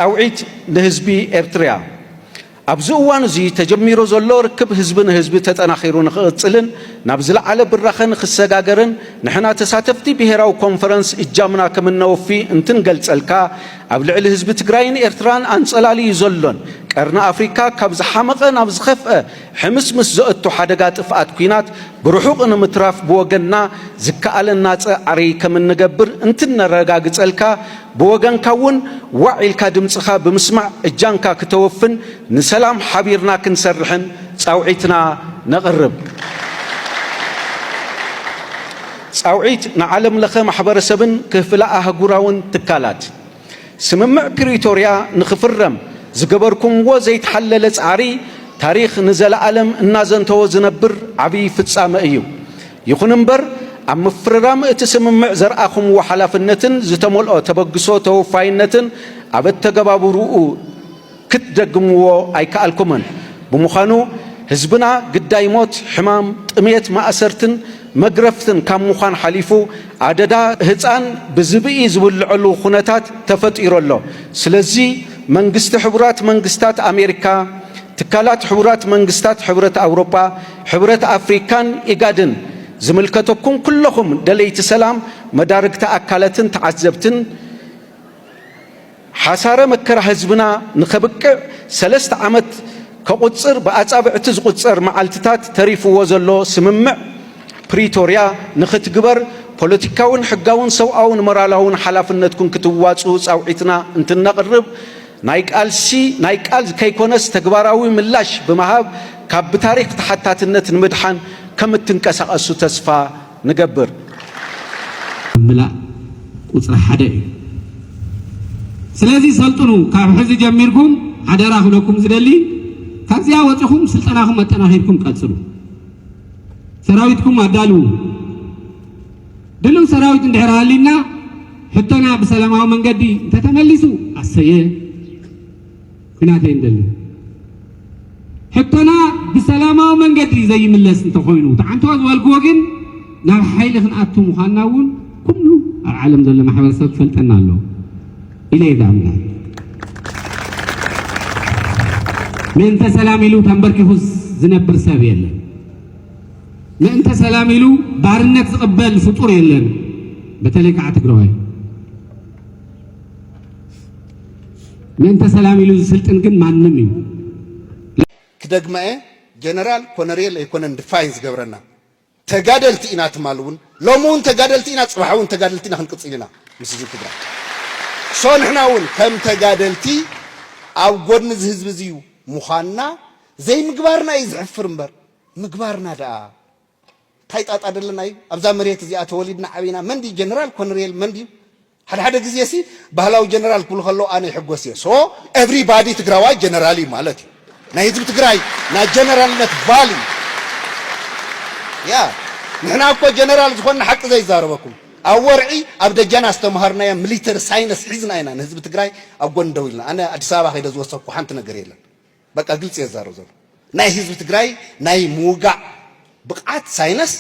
ጻውዒት ንህዝቢ ኤርትርያ። ኣብዚ እዋን እዚ ተጀሚሩ ዘሎ ርክብ ህዝቢ ንህዝቢ ተጠናኺሩ ንኽቕጽልን ናብ ዝለዓለ ብራኸ ንኽሰጋገርን ንሕና ተሳተፍቲ ብሄራዊ ኮንፈረንስ እጃምና ከም እነወፊ እንትንገልጸልካ፣ ኣብ ልዕሊ ህዝቢ ትግራይን ኤርትራን ኣንጸላልዩ ዘሎን ቀርኒ ኣፍሪካ ካብ ዝሓመቐ ናብ ዝኸፍአ ሕምስምስ ዘእቱ ሓደጋ ጥፍኣት ኲናት ብርሑቕ ንምትራፍ ብወገንና ዝከኣለና ጻዕሪ ከም እንገብር እንትነረጋግጸልካ፣ ብወገንካ እውን ዋዕ ኢልካ ድምጽኻ ብምስማዕ እጃንካ ክተወፍን ንሰላም ሓቢርና ክንሰርሕን ጻውዒትና ነቕርብ። ጻውዒት ንዓለም ለኸ ማሕበረሰብን ክፍለ ኣህጉራውን ትካላት። ስምምዕ ፕሪቶርያ ንኽፍረም ዝገበርኩምዎ ዘይተሓለለ ጻዕሪ ታሪኽ ንዘለኣለም እናዘንተዎ ዝነብር ዓብዪ ፍጻመ እዩ። ይኹን እምበር፣ ኣብ ምፍርራም እቲ ስምምዕ ዘርኣኹምዎ ሓላፍነትን ዝተመልኦ ተበግሶ ተወፋይነትን ኣብ ኣተገባብርኡ ክትደግምዎ ኣይከኣልኩምን። ብምዃኑ፣ ህዝብና ግዳይ ሞት፣ ሕማም፣ ጥሜት፣ ማእሰርትን መግረፍትን ካብ ምዃን ሓሊፉ፣ ኣደዳ ህጻን ብዝብኢ ዝብልዐሉ ኩነታት ተፈጢሩ ኣሎ። ስለዚ፣ መንግስቲ ሕቡራት መንግስታት ኣሜሪካ፣ ትካላት ሕቡራት መንግስታት፣ ሕብረት ኣውሮጳ፣ ሕብረት ኣፍሪካን ኢጋድን፣ ዝምልከተኩም ኩለኹም ደለይቲ ሰላም፣ መዳርግቲ ኣካላትን ተዓዘብትን፣ ሓሳረ መከራ ህዝብና ንኸብቅዕ ሰለስተ ዓመት ከቑጽር ብኣጻብዕቲ ዝቑጸር መዓልትታት ተሪፍዎ ዘሎ ስምምዕ ፕሪቶርያ ንኽትግበር ፖለቲካውን ሕጋውን ሰብኣውን ሞራላውን ሓላፍነትኩም ክትዋጽኡ ጻውዒትና እንትነቕርብ፣ ናይ ቃልሲ ናይ ቃል ከይኮነስ ተግባራዊ ምላሽ ብምሃብ ካብ ብታሪኽ ተሓታትነት ንምድሓን ከም እትንቀሳቐሱ ተስፋ ንገብር። ምላእ ቁጽሪ ሓደ እዩ። ስለዚ ሰልጥኑ፣ ካብ ሕዚ ጀሚርኩም ሓደራ ክብለኩም ዝደሊ፣ ካብዚኣ ወጺኹም ስልጠናኹም ኣጠናኺርኩም ቀጽሉ። ሰራዊትኩም ኣዳልዉ። ድልው ሰራዊት እንድሕር ሃሊና ሕቶና ብሰላማዊ መንገዲ እንተተመሊሱ ኣሰየ። ኲናት የንደልን። ሕቶና ብሰላማዊ መንገዲ ዘይምለስ እንተኾይኑ፣ እቲ ዓንተቦ ዝበልክዎ ግን ናብ ሓይሊ ክንኣቱ ምዃንና እውን ኩሉ ኣብ ዓለም ዘሎ ማሕበረሰብ ክፈልጠና ኣለዎ ኢለ እየ ዝኣምን። ምእንተ ሰላም ኢሉ ተንበርኪኹ ዝነብር ሰብ የለን። ምእንተ ሰላም ኢሉ ባርነት ዝቕበል ፍጡር የለን። በተለይ ከዓ ትግራዋይ። ምእንተ ሰላም ኢሉ ዝስልጥን ግን ማንም እዩ። ክደግማ እየ፣ ጀነራል ኮነሬል ኣይኮነን ድፋይን ዝገብረና፣ ተጋደልቲ ኢና። ትማል እውን ሎሚ እውን ተጋደልቲ ኢና፣ ፅባሕ እውን ተጋደልቲ ኢና፣ ክንቅፅል ኢና ምስ ህዝቢ ትግራይ። ሶ ንሕና እውን ከም ተጋደልቲ ኣብ ጎድኒ እዚ ህዝቢ እዚ እዩ ምዃንና ዘይምግባርና እዩ ዝሕፍር እምበር ምግባርና ደኣ እንታይ ጣጣ ደለና እዩ? ኣብዛ መሬት እዚኣ ተወሊድና ዓቢና። መን ድዩ ጀነራል ኮነሬል መን ድዩ? ሓደ ሓደ ግዜ ሲ ባህላዊ ጀነራል ክብሉ ከለዉ ኣነ ይሕጎስ እየ። So everybody ትግራዋይ ጀነራል እዩ ማለት እዩ። ናይ ህዝቢ ትግራይ ናይ ጀነራልነት ቫልዩ ያ ንሕና እኮ ጀነራል ዝኾንና ሓቂ ዘይዛረበኩም ኣብ ወርዒ ኣብ ደጃና ዝተምሃርናዮ ሚሊተሪ ሳይነስ ሒዝና ኢና ንህዝቢ ትግራይ ኣብ ጎኒ ደው ኢልና። ኣነ ኣዲስ ኣበባ ከይደ ዝወሰኩ ሓንቲ ነገር የለን። በቃ ግልፂ እየ ዝዛረብ ዘሎ። ናይ ህዝቢ ትግራይ ናይ ምውጋእ ብቕዓት ሳይነስ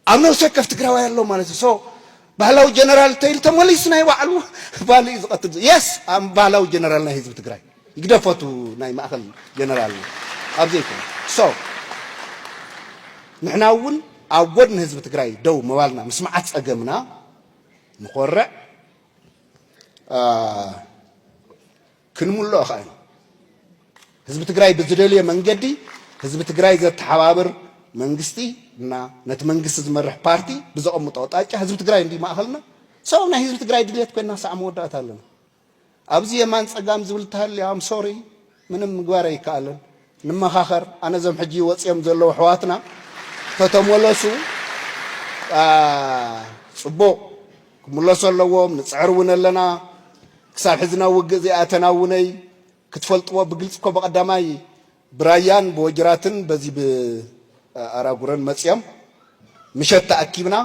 ኣብ ነፍሲ ወከፍ ትግራዋይ ኣሎ ማለት እዩ። So ባህላዊ ጀነራል ተይሉ ተመሊሱ ናይ ባዕሉ ባሉ እዩ ዝቐትል። Yes ኣም ባህላዊ ጀነራል ናይ ህዝቢ ትግራይ ይግደፈቱ ናይ ማእኸል ጀነራል ኣብ ዘይኮነ። So ንሕና እውን ኣብ ጎድኒ ህዝቢ ትግራይ ደው ምባልና ምስ መዓት ፀገምና ንኾርዕ ክንምልኦ ከኣና ህዝቢ ትግራይ ብዝደልዮ መንገዲ ህዝቢ ትግራይ ዘተሓባብር መንግስቲ እና ነቲ መንግስቲ ዝመርሕ ፓርቲ ብዘቐምጦ ኣቕጣጫ ህዝቢ ትግራይ እንዲ ማእኸልና ሰው ናይ ህዝቢ ትግራይ ድሌት ኮይና ሳዕ መወዳእታ ኣለና። ኣብዚ የማን ፀጋም ዝብል ተሃልያ ኣም ሶሪ ምንም ምግባር ኣይከኣልን። ንመኻኸር ኣነ ዞም ሕጂ ወፅዮም ዘለዉ ኣሕዋትና ተተመለሱ ፅቡቕ ክምለሱ ኣለዎም። ንፅዕር እውን ኣለና። ክሳብ ሕዚ ናብ ውግእ ዘይኣተና እውነይ ክትፈልጥዎ ብግልፂ እኮ ብቐዳማይ ብራያን ብወጅራትን በዚ ብኣራጉረን መፅዮም ምሸት ተኣኪብና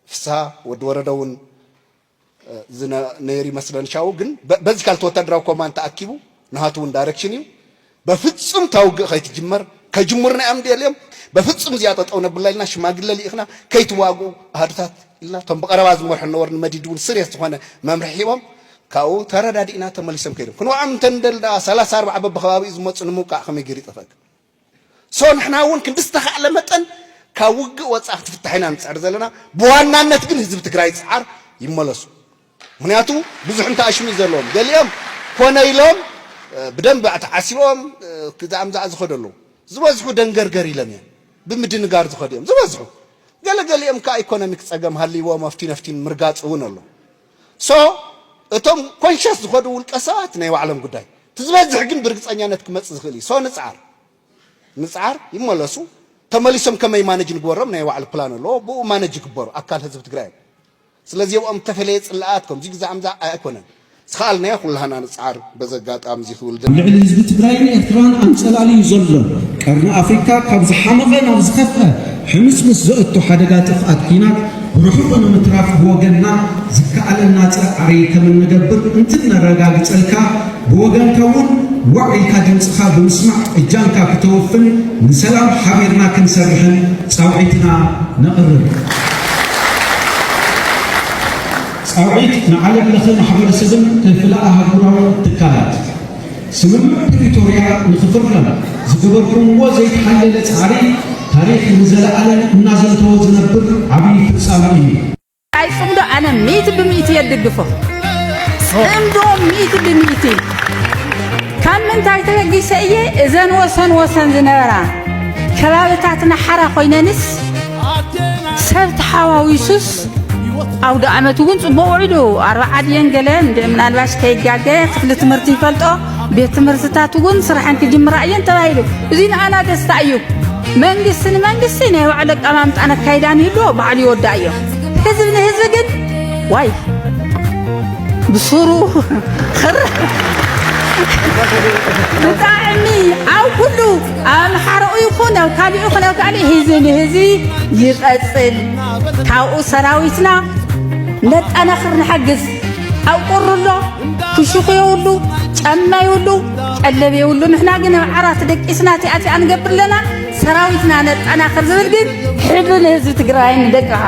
ፍስሃ ወዲ ወረደ እውን ነይሩ ይመስለኒ ሻው ግን በዚ ካልቲ ወታደራዊ ኮማንድ ተኣኪቡ ንሃቱ እውን ዳይሬክሽን እዩ በፍፁም ታውግእ ከይትጅመር ከጅምሩና እዮም ድልዮም በፍፁም እዚኣ ጠጠው ነብላ ኢልና ሽማግለ ልኢኽና ከይትዋግኡ ኣሃዱታት ኢልና እቶም ብቐረባ ዝመርሑ ነበሩ ንመዲድ እውን ስርየስ ዝኾነ መምርሒ ሂቦም ካብኡ ተረዳዲእና ተመሊሶም ከይዶም ክንወዓም እንተ ንደሊ ደኣ ሰላሳ ኣርባዓ በብከባቢኡ ዝመፁ ንምውቃዕ ከመይ ገይሩ ይጠፍአካ? ሶ ንሕና እውን ክንዲ ዝተኻእለ መጠን ካብ ውግእ ወፃእ ክትፍታሕ ኢና ንፅዕር ዘለና። ብዋናነት ግን ህዝቢ ትግራይ ይፅዓር፣ ይመለሱ። ምክንያቱ ብዙሕ እንተኣሽሙ ዘለዎም ገሊኦም ኮነ ኢሎም ብደንብ ተዓሲቦም ክዛምዛዕ ዝኸዱ ኣለዉ። ዝበዝሑ ደንገርገር ኢሎም እዮም ብምድንጋር ዝኸዱ እዮም ዝበዝሑ። ገለገሊኦም ከዓ ኢኮኖሚክ ፀገም ሃልይዎም ኣፍቲን ኣፍቲን ምርጋፅ እውን ኣሎ። ሶ እቶም ኮንሸስ ዝኸዱ ውልቀ ሰባት ናይ ባዕሎም ጉዳይ፣ እቲ ዝበዝሕ ግን ብርግፀኛነት ክመፅእ ዝኽእል እዩ። ሶ ንፅዓር ንፅዓር ይመለሱ። ተመሊሶም ከመይ ማነጅ ንግበሮም ናይ ባዕሉ ፕላን ኣለዎ። ብኡ ማነጅ ይግበሩ ኣካል ህዝቢ ትግራይ እዮም። ስለዚ ኣብኦም እተፈለየ ፅላኣት ከምዚ ግዛዕ ምዛዕ ኣይኮነን። ዝኸኣልናዮ ኩላህና ንፅዓር። በዚ ኣጋጣሚ እዚ ክብል ደሊ። ልዕሊ ህዝቢ ትግራይን ኤርትራን ኣንፀላልዩ ዘሎ ቀርኒ ኣፍሪካ ካብ ዝሓመቐ ናብ ዝኸፍአ ሕምስምስ ዘእቱ ሓደጋ ጥፍኣት ኲናት ብርሑቑ ንምትራፍ ብወገንና ዝከኣለና ፃዕሪ ከም እንገብር እንትነረጋግፀልካ ብወገንካ እውን ዋዕ ኢልካ ድምፅኻ ብምስማዕ እጃምካ ክተወፍን ንሰላም ሓቢርና ክንሰርሕን ፃውዒትና ነቕርብ። ፃውዒት ንዓለም ለኸ ማሕበረሰብን ክፍለ ኣህጉራዊ ትካላት ስምምዕ ፕሪቶርያ ንክፍረም ዝገበርኩምዎ ዘይተሓለለ ፃዕሪ ታሪክ ንዘለኣለም እናዘንተወ ዝነብር ዓብዪ ፍፃመ እዩ። ኣይፅምዶ ኣነ ሚእቲ ብሚእቲ የድግፎ ፅምዶ ሚእቲ ብሚእቲ ካብ ምንታይ ተበጊሰ እየ እዘን ወሰን ወሰን ዝነበራ ከባብታትና ሓራ ኮይነንስ ሰብ ተሓዋዊሱስ ኣውደ ኣመት እውን ፅቡቅ ውዒሉ ኣርባዓ ድየን ገለ እንደ ምናልባሽ ከይጋገ ክፍሊ ትምህርቲ ይፈልጦ ቤት ትምህርትታት እውን ስራሐን ክጅምራ እየን ተባሂሉ እዚ ንኣና ደስታ እዩ መንግስቲ ንመንግስቲ ናይ ባዕሉ ኣቀማምጣ ነካይዳ ንህልዎ ባዕሉ ይወዳ እዮም ህዝቢ ንህዝቢ ግን ዋይ ብሱሩ ክር ብጣዕሚ ኣብ ኩሉ ኣብ ኣምሓራኡ ይኹን ኣብ ካሊኡ ይኹን ኣብ ካሊእ ህዝቢ ንህዝቢ ይቐፅል ካብኡ ሰራዊትና ነጠናኽር ንሓግዝ ኣብ ቁሪ ኣሎ ክሽኹ የብሉ ጨማ የብሉ ቀለብ የብሉ ንሕና ግን ኣብ ዓራት ደቂስና እቲኣቲኣ ንገብር ኣለና ሰራዊትና ነጠናኽር ዝብል ግን ሕብሪ ንህዝቢ ትግራይን ንደቅኻ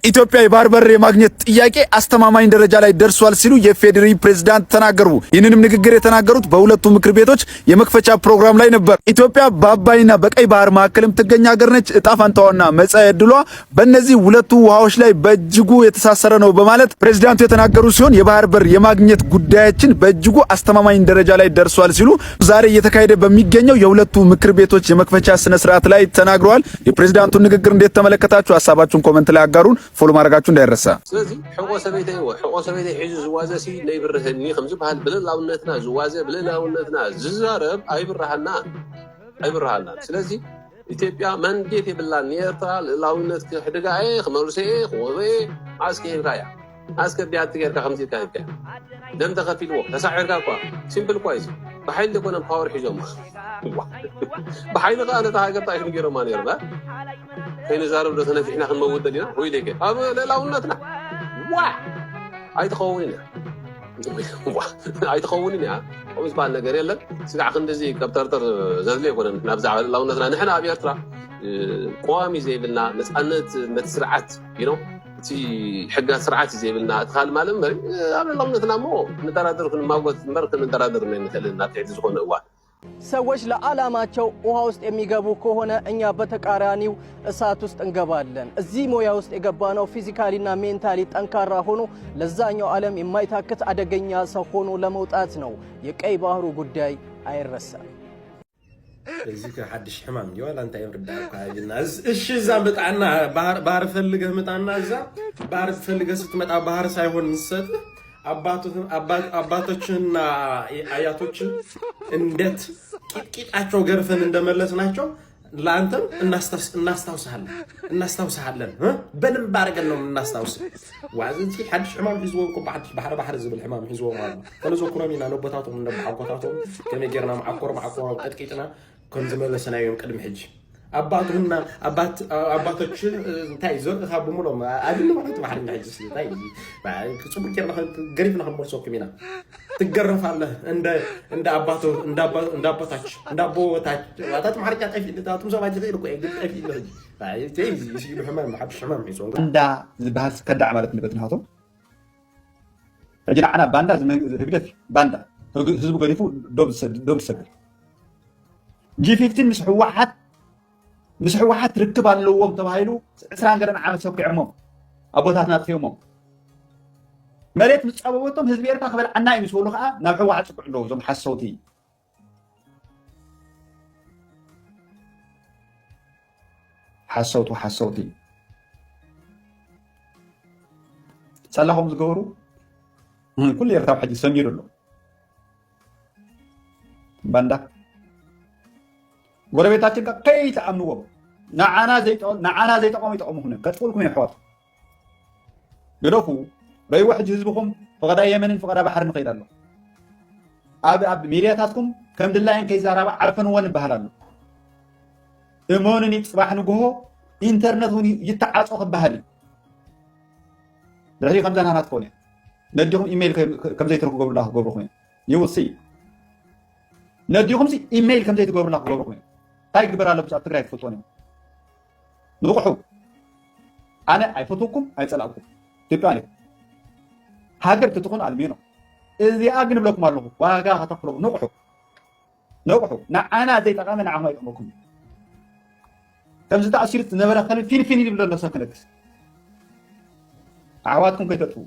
ኢትዮጵያ የባህር በር የማግኘት ጥያቄ አስተማማኝ ደረጃ ላይ ደርሷል ሲሉ የፌዴሪ ፕሬዝዳንት ተናገሩ። ይህንንም ንግግር የተናገሩት በሁለቱ ምክር ቤቶች የመክፈቻ ፕሮግራም ላይ ነበር። ኢትዮጵያ በአባይና በቀይ ባህር መካከል የምትገኝ ሀገር ነች። እጣ ፈንታዋና መጻኢ ዕድሏ በእነዚህ ሁለቱ ውሃዎች ላይ በእጅጉ የተሳሰረ ነው በማለት ፕሬዝዳንቱ የተናገሩ ሲሆን የባህር በር የማግኘት ጉዳያችን በእጅጉ አስተማማኝ ደረጃ ላይ ደርሷል ሲሉ ዛሬ እየተካሄደ በሚገኘው የሁለቱ ምክር ቤቶች የመክፈቻ ስነ ስርዓት ላይ ተናግረዋል። የፕሬዝዳንቱን ንግግር እንዴት ተመለከታችሁ? ሀሳባችሁን ኮመንት ላይ አጋሩን። ፎሎ ማድረጋችሁ እንዳይረሳ። ስለዚ ሕቆ ሰበይተይ እወ ሕቆ ሰበይተይ ሒዙ ዝዋዘ ሲ ነይብርህኒ ከምዝበሃል ብልእላውነትና ዝዋዘ ብልእላውነትና ዝዛረብ ኣይብርሃና ኣይብርሃና ስለዚ ኢትዮጵያ መንዴት የብላን ንኤርትራ ልእላውነት ክሕድጋ እየ ክመልሶ እየ ክወበ እየ መዓስ ከይብካ እያ ኣስከ ቢያት ጌርካ ከምዚ ኢልካ ሂብካ ደም ተኸፊልዎ ተሳዒርካ እኳ ሲምፕል እኳ እዩ ብሓይሊ ዘይኮነ ፓወር ሒዞም ብሓይሊ ከዓ ነታ ሃገር ጣይፍን ገይሮማ ነይሮም ከይንዛረብ ዶ ተነፊሕና ክንመውት ደሊና ወይ ደገ ኣብ ልእላውነትና ዋ ኣይትኸውን ኢና ኣይትኸውንን እያ ከምኡ ዝበሃል ነገር የለን ስጋዕ ክንድዚ ከብተርተር ዘድሊ ኣይኮነን ናብ ብዛዕባ ልእላውነትና ንሕና ኣብ ኤርትራ ቀዋሚ ዘይብልና ነፃነት ነቲ ስርዓት you know እቲ ሕግና ስርዓት እዩ ዘይብልና እቲ ካልእ ማለት እምበር ኣብ ልእላውነትና እሞ ንደራደር ክንማጎት እምበር ክንደራደር ንኽእል ናብ ትሕቲ ዝኾነ እዋን ሰዎች ለዓላማቸው ውሃ ውስጥ የሚገቡ ከሆነ እኛ በተቃራኒው እሳት ውስጥ እንገባለን። እዚህ ሙያ ውስጥ የገባነው physically እና mentally ጠንካራ ሆኖ ለዛኛው ዓለም የማይታክት አደገኛ ሰው ሆኖ ለመውጣት ነው። የቀይ ባህሩ ጉዳይ አይረሳም። እዚ ከ ሓድሽ ሕማም እንዲ ዋላ እንታይ እዮም ርዳእ እኮ ሃቢና እሺ እዛ ምጣና ባህር ፈልገህ ምጣና እዛ ባህር ፈልገህ ስትመጣ ባህር ሳይሆን ንሰጥህ አባቶችንና አያቶችን እንደት ቂጥቂጣቸው ገርፈን እንደመለስናቸው ለአንተም እናስታውስሃለን እናስታውስሃለን በደንብ አድርገን ነው የምናስታውስ ዋዚ እቲ ሓድሽ ሕማም ሒዝዎም እኮ ሓድሽ ባሕሪ ባሕሪ ዝብል ሕማም ሒዝዎም ኣሎ ከነዘኩሮም ኢና ነቦታቶም ነቦሓጎታቶም ከመይ ጌርና መዓኮር መዓኮሮም ቀጥቂጥና ከም ዝመለስናዮም ቅድሚ ሕጂ ኣባቱና ኣባቶች እንታይ ዘርእኻ ብምሎም ኣድሊ ማለት ትባሕሪ ሕጂ እንታይ ጽቡቅ ጌርና ገሪፍና ክንመልሰኩም ኢና ትገረፍ ኣለህ። እንደ እንደ አባቶ እንደ አባ- እንደ አባታች እንደ አቦታች። ኣታት ማርጫ ጠፊ ኣቱም ሰባት ይኽእል እኮ ግን ጠፊ ይኽእል። ኣይ ተይ እዚ ሲሉ ሕማም ሓድሽ ሕማም ሒዞ ባንዳ ዝበሃል ከዳዕ ማለት ንበት ናቶም። ሕጂ ንዓና ባንዳ ዝመ- ህግደፍ ባንዳ ህግ- ህዝቡ ገዲፉ ዶብ ዝሰድ- ዶብ ዝሰግር ጂ ፊፍቲን ምስ ህወሓት ምስ ህወሓት ርክብ ኣለዎም ተባሂሉ ዕስራን ገለን ዓመት ሰኪዖሞም ኣቦታትና ኣጥፊኦሞም። መሬት ምስ ጸበበቶም ህዝቢ ኤርትራ ክበልዓና እዩ ምስ በሉ ከዓ ናብ ህወሓት ጽግዑ ኣለዉ እዞም ሓሰውቲ ሓሰውቲ ሓሰውቲ ጸላኹም ዝገበሩ ኩሉ ኤርትራዊ ሕጂ ሰሚሩ ኣሎ። ባንዳ ጎረቤታችን ከ ከይትኣምንዎም ንዓና ዘይጠ- ንዓና ዘይጠቐሙ ይጠቐሙኹም እዮም ከጥፉልኩም እዮም ኣሕዋት። ግደፉ። ረይዎ ሕጂ ህዝብኹም ፈቐዳ የመንን ፈቐዳ ባሕርን ይኸይድ ኣሎ። ኣብ ኣብ ሚድያታትኩም ከም ድላየን ከይዛረባ ዓርፈንወን ይበሃል ኣሎ። እመኑኒ ጽባሕ ንግሆ ኢንተርነት እውን ይተዓጾ ክበሃል እዩ። ድሕሪ ከምዛ ናትና ትኸውን እያ። ነዲኹም ኢሜይል ከም- ከም ዘይትረክቡ ክገብሩላ ክገብሩኹም እዮም። You will see። ነዲኹም ሲ ኢሜይል ከም ዘይትገብሩላ ክገብሩኹም እዮም። እንታይ ይግበር ኣሎ ኣብ ትግራይ ትፈልጥዎ እዮም። ንቕሑ። ኣነ ኣይፈትወኩም ኣይጸላእኩም። ኢትዮጵያ እየ። ሃገር ትትኹን ኣልሚኖ እዚኣ ግን እብለኩም ኣለኹ ዋጋ ከተኽፍሎ ንቕሑ። ንቕሑ። ንዓና ዘይጠቐመ ንዓኹም ኣይጠቕመኩም። ከምዚ ተኣሲሩ ዝነበረ ከልቢ ፊንፊን ይብል ዘሎ ሰብ ክነግስ ኣሕዋትኩም ከይተጥፍኡ